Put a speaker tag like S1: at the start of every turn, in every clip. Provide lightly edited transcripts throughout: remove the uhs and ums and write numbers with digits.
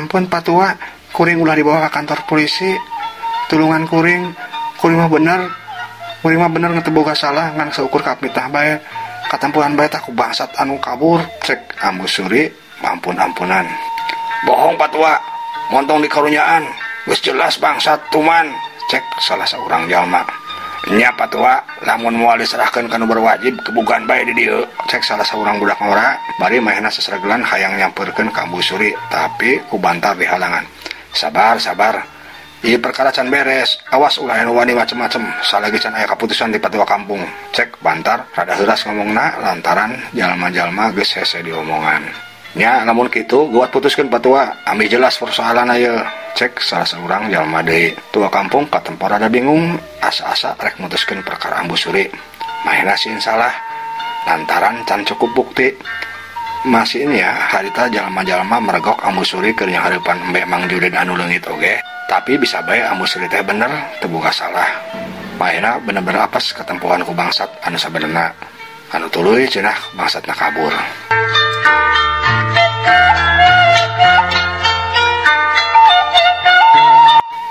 S1: Ampun patua, kuring ulah dibawa ke kantor polisi. Tulungan kuring, kuring mah bener. Kuring mah bener teu boga salah ngan saukur kapitah bae. Katempuhan bae tah ku bangsat anu kabur. Cek Ambu Suri ampun-ampunan. Bohong patua, montong di karunyaan. Geus jelas bangsat tuman. Cek salah seorang jalma. Nya patua, lamun moal diserahkeun ka nu berwajib kebugan bae di dieu. Cek salah seorang budak ngora, bari mahena sesregelan hayang nyamperkeun ka Ambu Suri, tapi ku Bantar dihalangan. Sabar, sabar. Ieu perkara can beres, awas ulah anu wani macem-macem, salagi can aya kaputusan di patua kampung. Cek Bantar rada heuras ngomongna lantaran jalma-jalma geus hese diomongan. Nya lamun kitu geuwat putuskeun patua, amih jelas persoalan ieu. Cek salah seorang jalma deui. Tua kampung katempo rada bingung, asa-asa rek mutuskeun perkara Ambu Suri. Mahena sieun salah lantaran can cukup bukti. Masih ini ya, harita jalma-jalma meregok Ambu Suri keur nyanghareupan embe Mang Jurid anu leungit oge. Tapi bisa bae Ambu Suri teh bener, teu boga salah. Mahena bener-bener apes katempohan ku bangsat anu sabenerna. Anu tuluy cenah bangsatna kabur.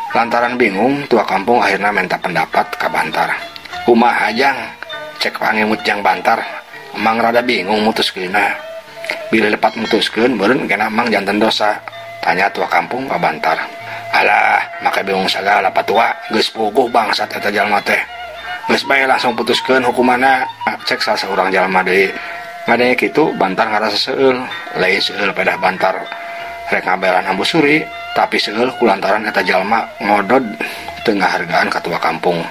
S1: Lantaran bingung, tua kampung akhirnya minta pendapat ka Bantar. Kumaha jang? Cek pangemut jang Bantar. Emang rada bingung mutuskeunna. Bila lepat mutuskeun meureun kena emang janten dosa. Tanya tua kampung ka Bantar. Alah, maka bingung sagala patua, geus puguh bangsat eta jalma teh. Geus bae langsung putuskeun hukumanna. Cek salah saurang jalma deui. Ngadenge kitu Bantar ngarasa seueul, lain seueul pedah Bantar rek ngabelan Ambu Suri, tapi seueul kulantaran eta jalma ngodod teu ngahargaan ka tua kampung.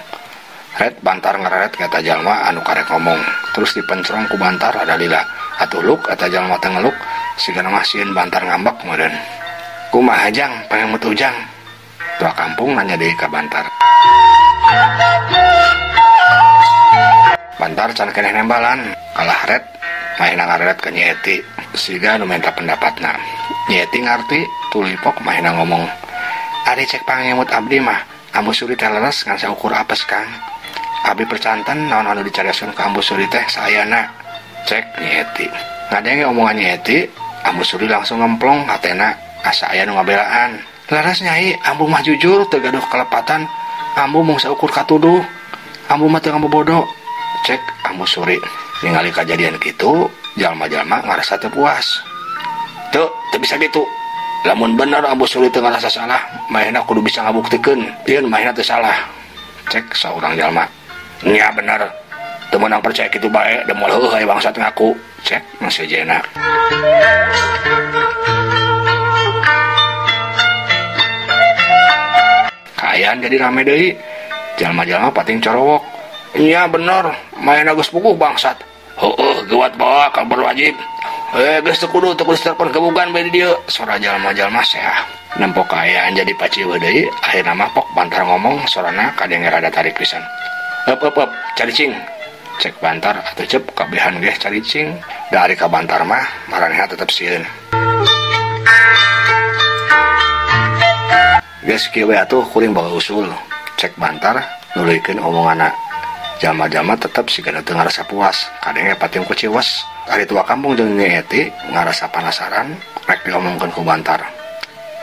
S1: Ret Bantar ngareret ka eta jalma anu karek ngomong, terus dipencrong ku Bantar rada lila. Atuh luk eta jalma teh ngeluk, sigana mah sieun Bantar ngambek meureun. Kumaha jang, pangemut ujang? Tua kampung nanya deui ka Bantar. Bantar can keneh nembalan, kalah ret mahena ngareret ka Nyi Eti, siga nu minta pendapatna. Nyi Eti ngarti, tuluy pok mahena ngomong. Ari cek pangemut abdi mah, Ambu Suri teh leres ngan saukur apes Kang. Abdi percanten naon anu dicarioskeun ka Ambu Suri teh saayana. Cek Nyi Eti. Ngadenge omongan Nyi Eti, Ambu Suri langsung ngemplong hatena asa aya nu ngabelaan. Leres Nyai, Ambu mah jujur teu gaduh kelepatan, Ambu mung saukur katuduh. Ambu mah teu ngabobodo. Cek Ambu Suri. Ningali kajadian kitu, jalma-jalma ngarasa teu puas. Teu, teu bisa gitu. Lamun bener Ambu Suri teu ngarasa salah, mahena kudu bisa ngabuktikeun yen mahena teu salah. Cek saurang jalma. Nya bener. Teu meunang percaya kitu bae, da moal heuh aya bangsat ngaku. Cek nu sejena. Kaayaan jadi rame deui. Jalma-jalma pating corowok. Nya bener, mahena geus puguh bangsat. Heueuh, geuwat bawa ka berwajib. Geus teu kudu telepon kebugan bae di dieu. Sora jalma-jalma seah. Nempo kaayaan jadi paciweuh deui, akhirna mah pok Bantar ngomong sorana kadenge rada tarik pisan. Heup heup heup, caricing. Cek Bantar atuh cep kabehan ge caricing. Da ari ka Bantar mah maranehna tetep sieun. Geus kieu we atuh kuring bawa usul. Cek Bantar nuluykeun omonganna. Jalma-jalma tetep sigana teu ngarasa puas, kadenge pating kuciwes. Ari tua kampung jeung Nyi Eti ngarasa panasaran rek diomongkeun ku Bantar.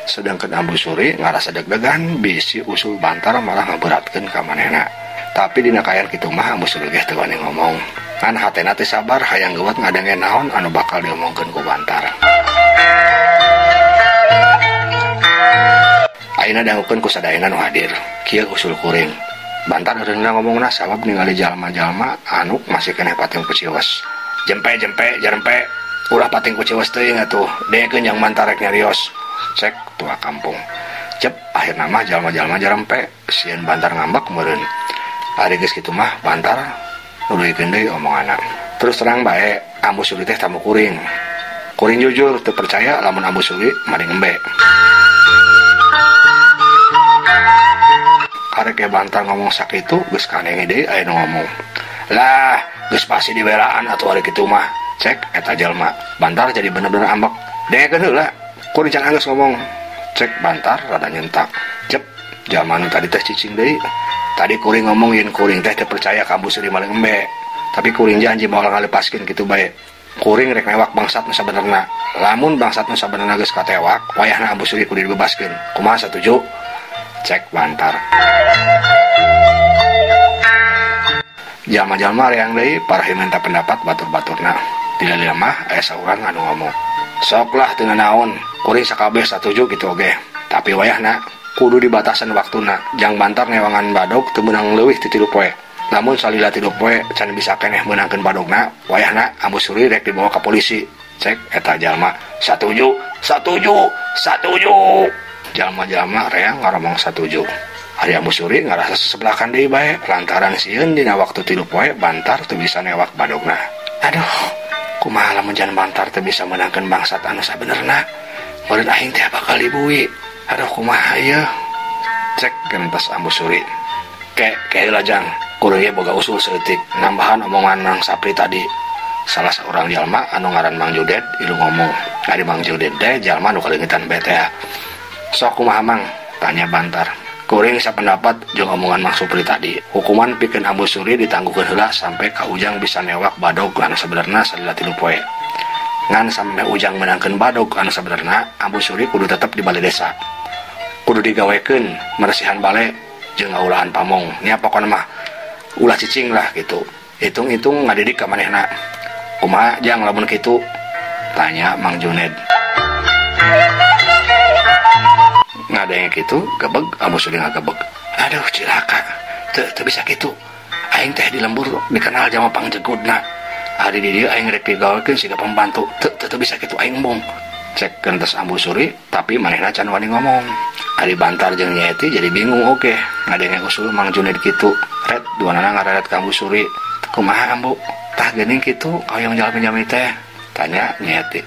S1: Sedangkan Ambu Suri ngarasa deg-degan bisi usul Bantar malah ngaberatkeun ka manehna. Tapi dina kaayaan kitu mah Ambu Suri ge teu wani ngomong. Ngan hatena teu sabar hayang geuwat ngadenge naon anu bakal diomongkeun ku Bantar. Ayeuna dangukeun ku sadayana nu hadir. Kieu usul kuring. Bantar eureunna ngomongna sabab ningali jalma-jalma anu masih keneh pating kuciwes. Jempe jempe jarempe ulah pating kuciwes teuing atuh. Dengekeun jang Bantar rek nyarios. Cek tua kampung. Cep akhirna mah jalma-jalma jarempe sieun Bantar ngambek meureun. Ari geus kitu mah Bantar nuluykeun deui omonganna. Terus terang bae Ambu Suri teh tamu kuring. Kuring jujur teu percaya lamun Ambu Suri maring embe. Karek ge Bantar ngomong sakitu geus kanenge deui aya nu ngomong. Lah, geus pasti dibelaan atuh ari kitu mah. Cek eta jalma. Bantar jadi bener-bener ambek. Dengekeun heula. Kuring can anggeus ngomong. Cek Bantar rada nyentak. Cep, jalma nu tadi teh cicing deui. Tadi kuring ngomong yen kuring teh teu percaya ka Ambu Suri maling embe. Tapi kuring janji moal ngalepaskeun kitu bae. Kuring rek newak bangsat nu sabenerna. Lamun bangsat nu sabenerna geus katewak, wayahna Ambu Suri kudu dibebaskeun. Kumaha satuju? Cek Bantar. Jalma-jalma reang deui parahi minta pendapat batur-baturna. Tidak mah aya saurang anu ngomong. Sok lah teu nanaon, kuring sakabeh satuju kitu oge. Tapi wayahna kudu dibatasan waktuna. Jang Bantar newangan badog teu meunang leuwih ti 3 poe. Lamun salila 3 poe can bisa keneh meunangkeun badogna, wayahna Ambu Suri rek dibawa ka polisi. Cek eta jalma, satuju, satuju, satuju. Jalma-jalma reang ngaromong satuju. Ari Ambu Suri ngarasa sesebelakan deui bae lantaran sieun dina waktu 3 poe Bantar teu bisa newak badogna. Aduh, kumaha lamun jan Bantar teu bisa meunangkeun bangsat anu sabenerna? Meureun aing teh bakal dibui. Aduh, kumaha ieu? Cek gentos Ambu Suri. Ke heula jang, kuring ge boga usul saeutik nambahan omongan Mang Sapri tadi. Salah seorang jalma anu ngaran Mang Judet ilu ngomong. Ari Mang Judet teh jalma nu kaleungitan bae teh. Sok kumaha Mang? Tanya Bantar. Kuring sapendapat jeung omongan Mang Supri tadi. Hukuman pikeun Ambu Suri ditangguhkeun heula sampai ka Ujang bisa newak badog anu sabenerna salila 3 poe. Ngan sampai Ujang meunangkeun badog anu sabenerna, Ambu Suri kudu tetep di balai desa. Kudu digawekeun meresihan bale jeung ngaulahan pamong. Nya pokona mah ulah cicing lah gitu. Hitung-hitung ngadidik ka manehna. Kumaha jang lamun kitu? Tanya Mang Juned. Ngadenge kitu gebeg Ambu Suri ngagebeg. Aduh cilaka, teu bisa kitu. Aing teh di lembur dikenal jama pangjegudna. Ari di dieu aing rek digawekeun siga pembantu. Teu bisa kitu aing embung. Cek gentes Ambu Suri tapi manehna can wani ngomong. Ari Bantar jeung Nyeti jadi bingung oge. Ngadenge usul Mang Juned kitu. Ret duanana ngareret ka Ambu Suri. Kumaha Ambu? Tah geuning kitu hoyong jalmi-jalmi teh? Tanya Nyeti.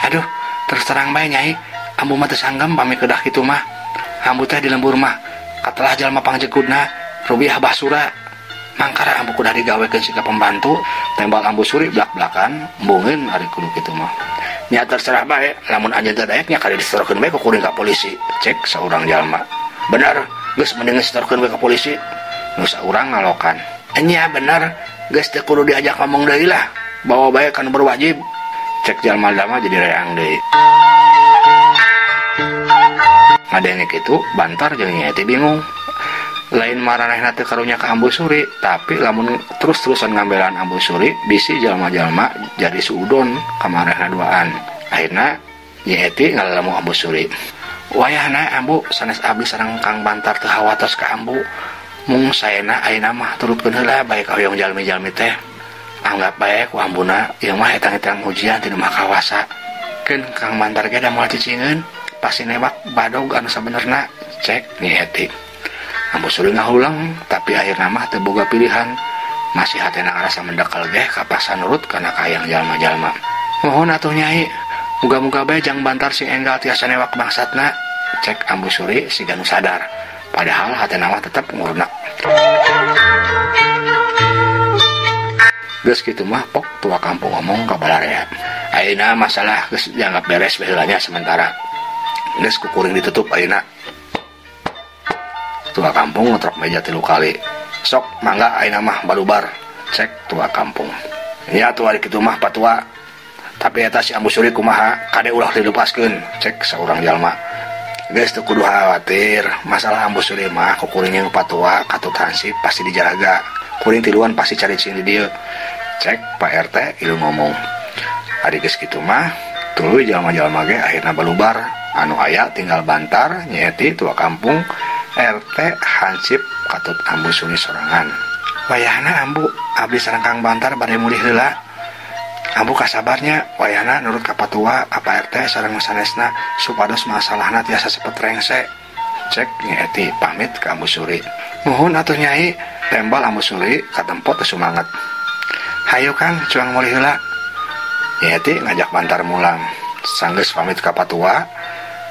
S1: Aduh, terus terang bae Nyai. Ambu mah teu sanggem pami kedah kitu mah. Ambu teh di lembur mah katelah jalma pangjegudna Rubiah Basura. Mangkara ambu kudah digawekeun siga pembantu, tembal Ambu Suri blak-blakan, embungeun ari kudu kitu mah. Nya terserah bae, lamun anjeun teh daek nya kade disetorkeun bae ku kuring ka polisi. Cek saurang jalma. Bener, geus mending disetorkeun bae ka polisi. Nu saurang ngalokan. Nya bener, geus teu kudu diajak ngomong deui lah. Bawa bae ka nu berwajib. Cek jalma-jalma jadi reang deui. Ngadenge kitu, Bantar jeung Nyeti bingung. Lain maranehna teu karunya ka Ambu Suri, tapi lamun terus-terusan ngambelaan Ambu Suri, bisi jalma-jalma jadi suudon ka maranehna duaan. Akhirna Nyeti ngalalamu Ambu Suri. Wayahna Ambu sanes abdi sareng Kang Bantar teu hawatos ka Ambu. Mung saena ayeuna mah turutkeun heula bae ka hoyong jalmi-jalmi teh. Anggap bae ku Ambuna ieu mah etang-etang ujian ti nu Maha Kawasa. Keun Kang Bantar ge da moal cicingeun, pasti newak badog anu sabenerna. Cek Nyeti. Ambu Suri ngahulang, tapi akhirna mah teu boga pilihan. Masih hatena ngarasa mendekal ge kapaksa nurut kana kahayang jalma-jalma. Mohon atuh Nyai, muga-muga bae jang Bantar sing enggal tiasa newak bangsatna. Cek Ambu Suri siga nu sadar. Padahal hatena mah tetep ngurnak. Geus kitu mah pok tua kampung ngomong ka balarea. Ayeuna masalah geus dianggap beres bae heula nya sementara. Geus ku kuring ditutup ayeuna. Tua kampung ngetrok meja 3 kali. Sok mangga ayeuna mah balubar. Cek tua kampung. Nya atuh ari kitu mah patua. Tapi eta si Ambu Suri kumaha kade ulah dilepaskeun. Cek saurang jalma. Geus teu kudu khawatir, masalah Ambu Suri mah ku kuring jeung patua katut hansip pasti dijaraga. Kuring tiluan pasti cari cing di dieu. Cek Pak RT ieu ngomong. Ari geus kitu mah tuluy jalma-jalma ge akhirna balubar. Anu aya tinggal Bantar, Nyeti, tua kampung, RT, hansip, katut Ambu Suri sorangan. Wayahna Ambu abdi sareng Kang Bantar bade mulih heula. Ambu kasabarnya wayahna nurut ka patua ka Pak RT sareng sanesna supados masalahna tiasa sepet rengse. Cek Nyeti pamit ka Ambu Suri. Nuhun atuh Nyai, tembal Ambu Suri katempo teu sumanget. Hayu Kang, cuang mulih heula. Nyeti ngajak Bantar mulang. Sanggeus pamit ka patua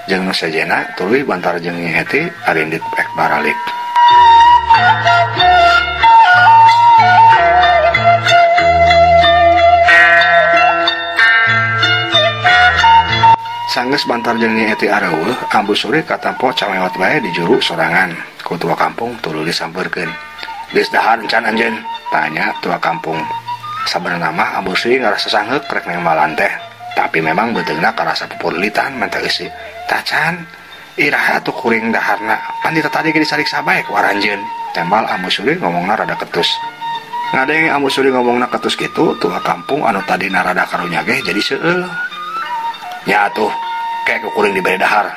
S1: jeung nu sejena tuluy Bantar jeung Nyeti arindit ek baralik. Sanggeus Bantar jeung Nyeti areueuh, Ambu Suri katampo camewot bae di juru sorangan. Ku tua kampung tuluy disampeurkeun. Geus dahar encan anjeun? Tanya tua kampung. Sabenerna mah Ambu Suri ngarasa sangheuk rek nembalan teh. Tapi memang beuteungna karasa pupurlitan menta eusi. Tacan iraha atuh kuring daharna. Pan dita tadi ge disariksa bae ku aranjeun. Tembal Ambu Suri ngomongna rada ketus. Ngadenge Ambu Suri ngomongna ketus kitu, tua kampung anu tadina rada karunya ge jadi seueul. Nya atuh ke ku kuring dibere dahar.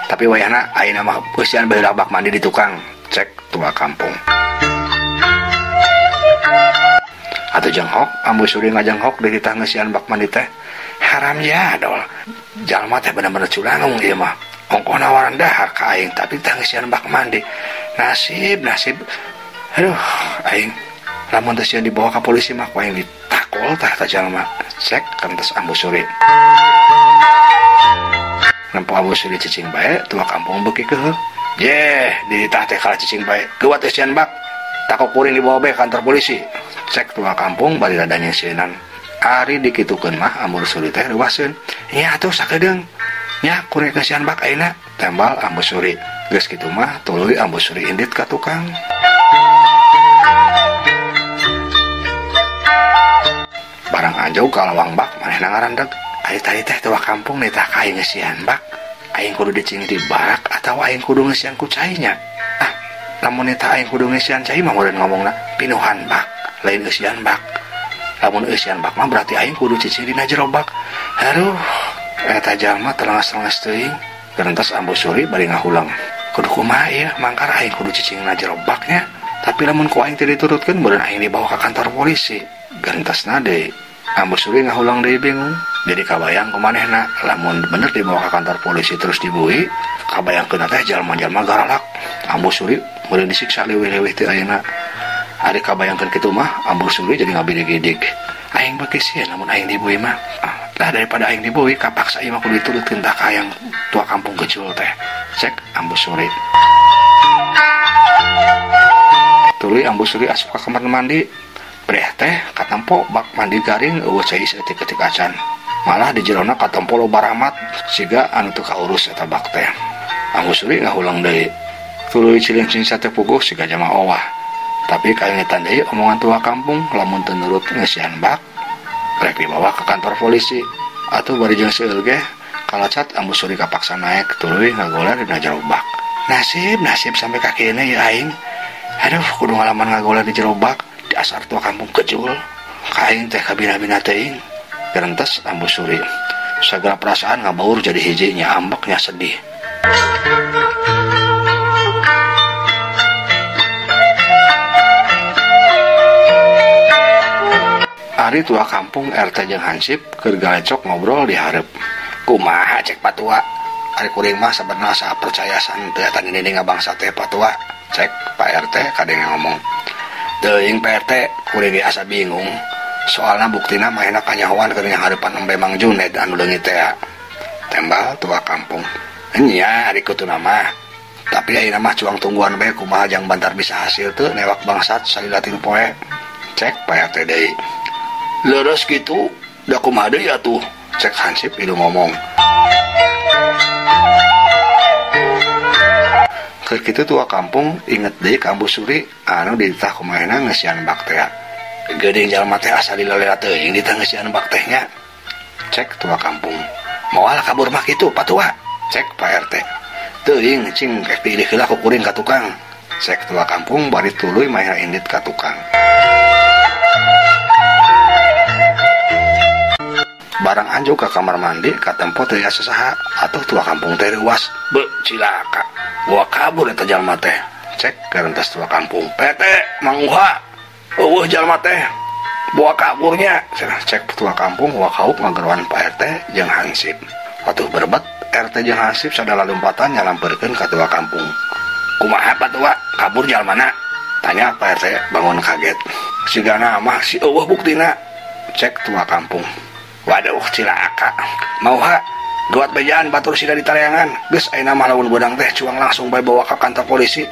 S1: Tapi wayahna ayeuna mah eusian baheula bak mandi di tukang. Cek tua kampung. Atuh jenghok, Ambu Suri ngajenghok di titah ngeusian bak mandi teh. Haram ya dol. Jalma teh bener-bener culangung ieu mah. Ongkoh nawaran dahar ka aing tapi titah ngeusian bak mandi. Nasib, nasib. Aduh, aing lamun teu sieun dibawa ka polisi mah ku aing ditakol tah ta jalma. Cek kentes Ambu Suri. Nempo Ambu Suri cicing bae, tua kampung beuki keuheuh. Yeh, dititah teh kalah cicing bae. Geuwat eusian bak. Takok kuring dibawa bae kantor polisi. Cek tua kampung bari rada nyeusieunan. Ari dikitukeun mah Ambu Suri teh reuwaseun. Nya atuh sakedeung. Nya kuring eusian bak ayeuna. Tembal Ambu Suri. Geus kitu mah tuluy Ambu Suri indit ka tukang. Barang anjog ka lawang bak manehna ngarandeg. Ari tadi teh tua kampung nitah ka aing ngeusian bak. Aing kudu dicing di bak atawa aing kudu ngeusian ku cai nya. Ah, lamun nitah aing kudu ngeusian cai mah meureun ngomongna pinuhan bak, lain eusian bak. Lamun eusian bak mah berarti aing kudu cicing dina jero bak. Aduh, eta jalma telengas-telengas teuing. Gerentas Ambu Suri bari ngahulang. Kudu kumaha ieu mangkar aing kudu cicing dina jero baknya. Tapi lamun ku aing teu diturutkeun meureun aing dibawa ka kantor polisi. Gerentasna deui Ambu Suri ngahulang deui bingung. Jadi kabayang kumanehna lamun bener dibawa ka kantor polisi terus dibui, kabayangkeun teh jalma-jalma garalak. Ambu Suri meureun disiksa leuwih-leuwih teh ayeuna. Ari kabayangkeun kitu mah Ambu Suri jadi ngabidig-gidig. Aing beuki sieun lamun aing dibui mah. Lah daripada aing dibui kapaksa ieu mah kudu diturutkeun tah ka hayang tua kampung kecil teh. Cek Ambu Suri. Tuluy Ambu Suri asup ka kamar mandi. Breh teh katempo bak mandi garing eueuh cai saeutik-eutik acan. Malah di jerona katempo loba rahmat siga anu teu kaurus eta bak teh. Ambu Suri ngahulang deui. Tuluy ciling-ciling sate puguh siga jama owah. Tapi kaingetan deui omongan tua kampung lamun teu nurut ngeusian bak rek dibawa ke kantor polisi. Atuh bari jeung seueul ge kalacat Ambu Suri kapaksa naek tuluy ngagoler dina jero bak. Nasib nasib sampai ka kene ieu aing. Aduh kudu ngalaman ngagoler di jero bak. Dasar tua kampung kecul. Ka aing teh kabina-bina teuing. Gerentes Ambu Suri. Segala perasaan ngabaur jadi hiji nya ambek nya sedih. Ari tua kampung RT jeung Hansip keur galecok ngobrol di hareup. Kumaha cek patua? Ari kuring mah sabenerna asa percaya santeu eta nini ngabangsa teh patua. Cek Pak RT kadenge ngomong. Teuing Pak RT kuring ge asa bingung. Soalna buktina manehna kanyahoan keur ngahareupan embe Mang Juned anu leungit teh. Tembal tua kampung. Nya ari kutuna mah. Tapi ayeuna mah cuang tungguan bae kumaha jang bantar bisa hasil teu newak bangsat salila tilu poe. Cek Pak RT deui. Leres kitu da kumaha deui atuh? Cek Hansip ieu ngomong. Keur kitu tua kampung inget deui ka Ambu Suri anu dititah kumaha ngeusian bak teh. Geuning jalma teh asa dilalera teuing ditah ngeusian bak teh nya. Cek tua kampung. Moal kabur mah kitu patua. Cek Pak RT. Teuing cing rek diilih heula ku kuring ka tukang. Cek tua kampung bari tuluy mah indit ka tukang. Barang anjuk ka kamar mandi katempo teu aya sasaha atuh tua kampung teh reuas. Beuh cilaka. Bawa kabur eta jalma teh. Cek garentes tua kampung. PT Mang Uha. Eueuh jalma teh. Bawa kaburnya. Cek tua kampung wakauk ngageroan Pak RT jeung Hansip. Atuh berebet RT jeung Hansip sadala lompatan nyalampeurkeun ka tua kampung. Kumaha patua kabur jalmana? Tanya Pak RT bangun kaget. Sigana mah si eueuh buktina. Cek tua kampung. Waduh cilaka. Mau ha Gawat bejaan batur sida di tareangan. Geus ayeuna mah lamun beunang teh cuang langsung bae bawa ka kantor polisi.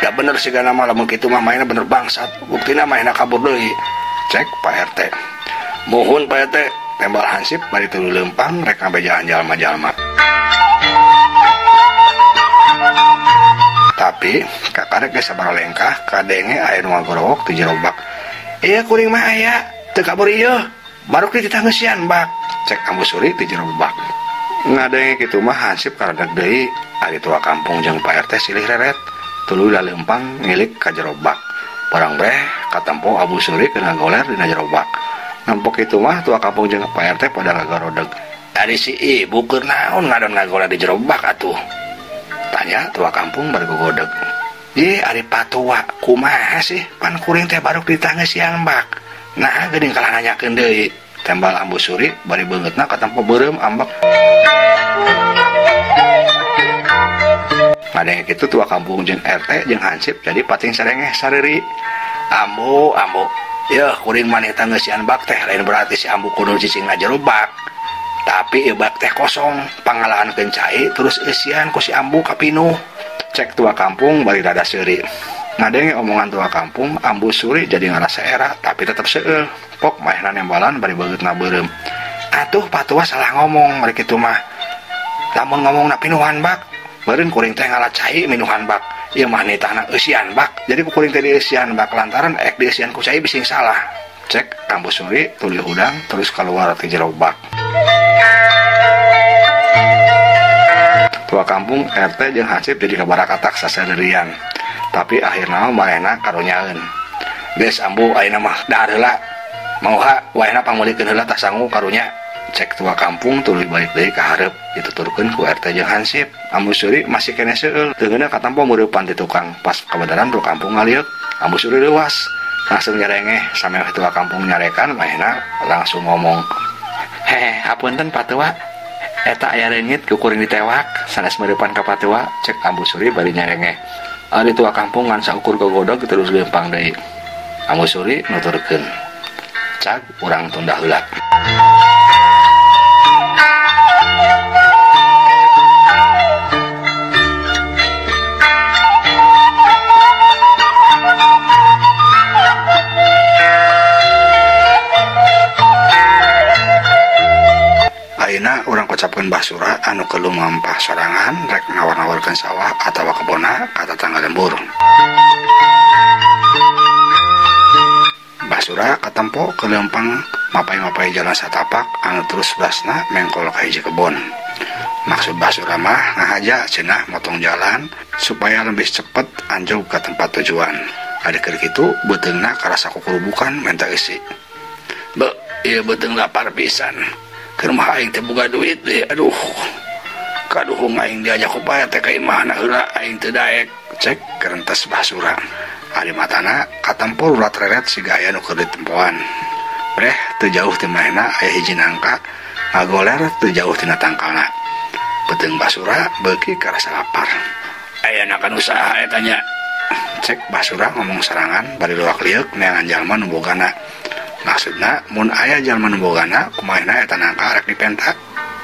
S1: Da bener sigana mah lamun kitu mah mainna bener bangsat. Buktina mainna kabur deui. Cek Pak RT. Muhun Pak RT, tembal hansip bari tuluy leumpang rek ngabejaan jalma-jalma. Tapi kakarek geus sabaraha lengkah kadenge aya nu ngagorowok ti jero bak. Ieu kuring mah aya. Teu kabur ieu, baruk dititah ngeusian bak. Cek Ambu Suri ti jero bak. Ngadenge kitu mah hansip karadeg deui, ari tua kampung jeung Pak RT silih reret, tuluy laleumpang ngilik ka jero bak. Barang breh katempo Ambu Suri keur ngagoler dina jero bak. Nempok kitu mah tua kampung jeung Pak RT pada ngagarodeg. Ari si ibu keur naon ngadon ngagoler di jero bak atuh? Tanya tua kampung bari gogodeg. Ye ari patua kumaha sih pan kuring teh baruk ditangeusian bak. Nah geuning kalah nanyakeun deui. Tembal Ambu Suri bari beungeutna katempo beureum ambek. Ngadenge kitu tua kampung jeung RT jeung hansip jadi pating sarengeh sareri. Ambu, ambu. Yeuh kuring maneh tangeusian bak teh lain berarti si ambu kudu cicing na jero bak. Tapi ieu bak teh kosong, pangalahankeun cai terus eusian ku si ambu kapinuh. Cek tua kampung bari rada seuri. Ngadenge omongan tua kampung, Ambu Suri jadi ngarasa era tapi tetep seueul. Pok maehna nembalan bari beungeutna beureum. Atuh patua salah ngomong bari kitu mah. Lamun ngomongna pinuhan bak, beureun kuring teh ngala cai minuhan bak. Ieu mah nitahna eusian bak. Jadi ku kuring teh dieusian bak lantaran ek dieusian ku cai bising salah. Cek Ambu Suri tuluy hudang terus keluar ti jero bak. Tua kampung RT jeung hansip jadi kabarakatak sasareurian. Tapi akhirna manehna karunyaeun. Geus ambu ayeuna mah dahar heula. Mauha waehna pangmeulikeun heula tah sangu karunya. Cek tua kampung tuluy balik deui ka hareup dituturkeun ku RT jeung hansip. Ambu Suri masih keneh seueul. Teu ngeunah katampo meureuppan ti tukang. Pas kabeneran tua kampung ngalieuk, Ambu Suri leuwas. Langsung nyarengeh sampe tua kampung nyarekan manehna langsung ngomong. Hehe, hapunten patua. Eta aya reungit ku kuring ditewak sanes meureuppan ka patua. Cek Ambu Suri bari nyarengeh. Ari tua kampung ngan saukur gogodog terus leumpang deui. Ambu Suri nuturkeun. Cag urang tunda heula. Ayeuna urang kocapkeun basura anu keur lumampah sorangan rek nawar-nawarkeun sawah atawa kebonna ka tatangga lembur. Basura katempo keur leumpang mapai-mapai jalan satapak anu terus basna mengkol ka hiji kebon. Maksud basura mah ngahaja cenah motong jalan supaya lebih cepet anjog ka tempat tujuan. Ari keur kitu beuteungna karasa kukurubukan menta eusi. Be, ieu beuteung lapar pisan. Keur mah aing teh boga duit deh, aduh. Kaduhung aing diajak ku bae teh ka imahna heula aing teu daek. Cek kerentes basura. Ari matana katempo urat reret siga aya nu keur ditempoan. Breh teu jauh ti manehna aya hiji nangka ngagoler teu jauh tina tangkalna. Beuteung basura beuki karasa lapar. Aya kan usaha eta nya. Cek basura ngomong sarangan bari luak lieuk neangan jalma nu bogana. Maksudna mun aya jalma nu bogana kumaha eta nangka rek dipenta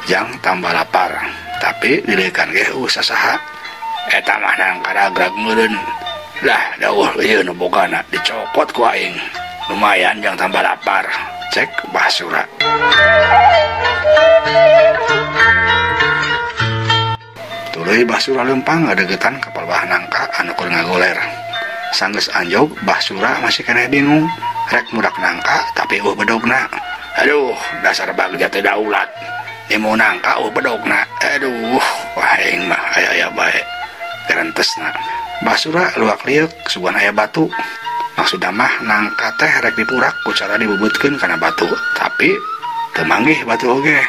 S1: jang tambah lapar. Tapi dileukan ge eueuh sasaha. Eta mah nangka ragrag meureun. Lah dawuh ieu nu bogana dicopot ku aing. Lumayan jang tambah lapar. Cek basura. Tuluy basura leumpang ngadeugeutan ka palbah nangka anu keur ngagoler. Sanggeus anjog basura masih keneh bingung. Rek mudak nangka tapi eueuh bedogna. Aduh, dasar bagja teh daulat. Nemu nangka eueuh bedogna. Aduh, wah aing mah aya-aya bae. Gerentesna. Basura luak lieuk sugan aya batu. Maksudna mah nangka teh rek dipurak ku cara dibebeutkeun kana batu, tapi teu manggih batu oge.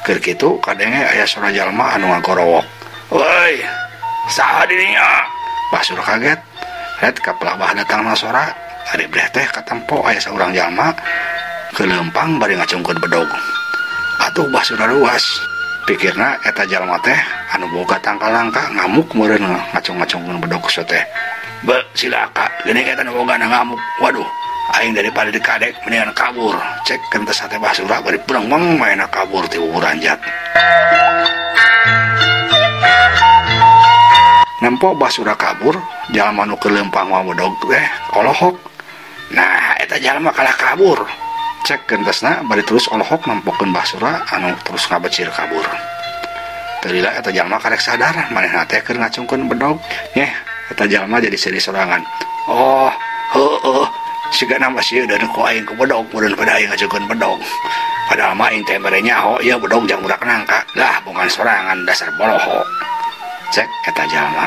S1: Keur kitu kadenge aya sora jalma anu ngagorowok. Woi, saha dirinya? Basura kaget. Ret ka pelabah datangna sora. Ari breh teh katempo aya saurang jalma kelempang bari ngacungkeun bedog. Atuh basura luas. Pikirna eta jalma teh anu boga tangkal nangka ngamuk meureun ngacung-ngacungkeun bedog teh. Be silaka geuning eta nu bogana ngamuk. Waduh, aing daripada dikadek mendingan kabur. Cek kentes hate basura bari brengmeng maena kabur ti wuranjat. Nempo basura kabur, jalma nu keur leumpang mawa bedog teh olohok. Nah, eta jalma kalah kabur. Cek gentesna bari terus olohok nempokeun basura anu terus ngabecir kabur. Teu lila eta jalma karek sadar manehna teh keur ngacungkeun bedog. Nyeh, eta jalma jadi seuri sorangan. Oh, heueuh, Siga nama sieun dan ku aing ku bedog meureun pada aing ngajukeun bedog. Padahal mah aing teh mere nyaho ieu bedog jang budak nangka. Lah bongan sorangan dasar boloho. Cek eta jalma.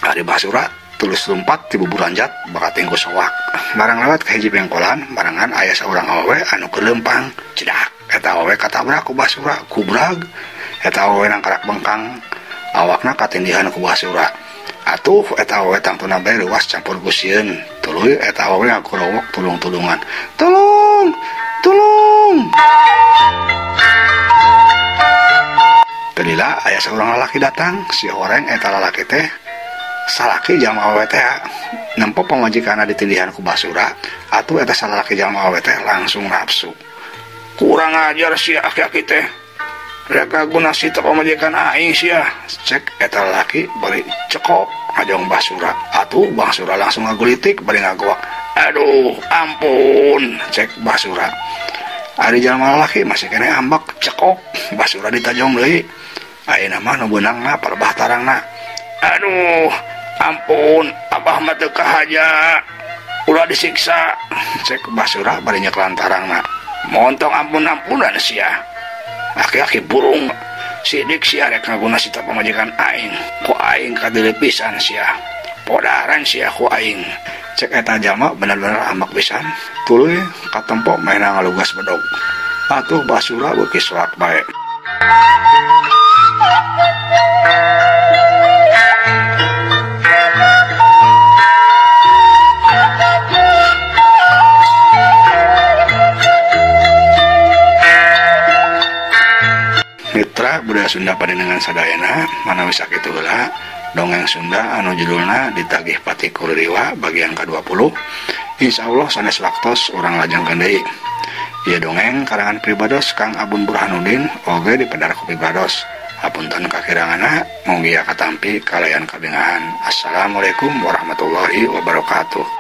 S1: Ari Basura tulus lumpat ti buburanjat bakating ku soak. Barang lewat ka hiji pengkolan, barengan aya saurang awewe anu keur leumpang. Cedak eta awewe katabrak ku Basura, kubrag. Eta awewe nangkarak bengkang, awakna katindihan ku Basura. Atuh eta awewe tangtuna bae leuwas campur ku sieun. Tuluy eta awewe ngakurowok tulung-tulungan. Tolong! Tolong! Teu lila aya saurang lalaki datang, si horeng eta lalaki teh salaki jalma awewe teh nempo pamajikanna ditindihan ku Basura. Atuh eta salaki jalma awewe teh langsung nafsu. Kurang ajar sia aki-aki teh. Rek guna sita pamajikan aing sia. Cek eta lalaki bari cekok ngajong Basura. Atuh Basura langsung ngagulitik bari ngagoak. Aduh, ampun, cek Basura. Ari jalma lalaki masih kene ambek cekok Basura ditajong deui. Ayeuna mah nu beunangna palebah tarangna. Aduh, ampun, abah mah teu kahaja. Ulah disiksa, cek Basura bari nyeklan tarangna. Montong ampun-ampunan sia. Aki-aki burung sidik sia rek ngaguna sita pamajikan aing. Ku aing kadeuleu pisan sia. Podaran sia ku aing. Cek eta jalma bener-bener ambek pisan. Tuluy katempo maena ngalugas bedog. Atuh Basura beuki soak bae. Mitra budaya Sunda pandenengan sadayana manawi sakitu heula dongeng Sunda anu judulna Ditagih Pati Kuririwa bagian ke-20. Insyaallah sanes waktos urang lajengkeun deui. Ieu dongeng karangan pribados Kang Abun Burhanuddin oge dipedar ku pribados. Hapunten kakiranganna mugia katampi kalayan kabingahan. Assalamualaikum warahmatullahi wabarakatuh.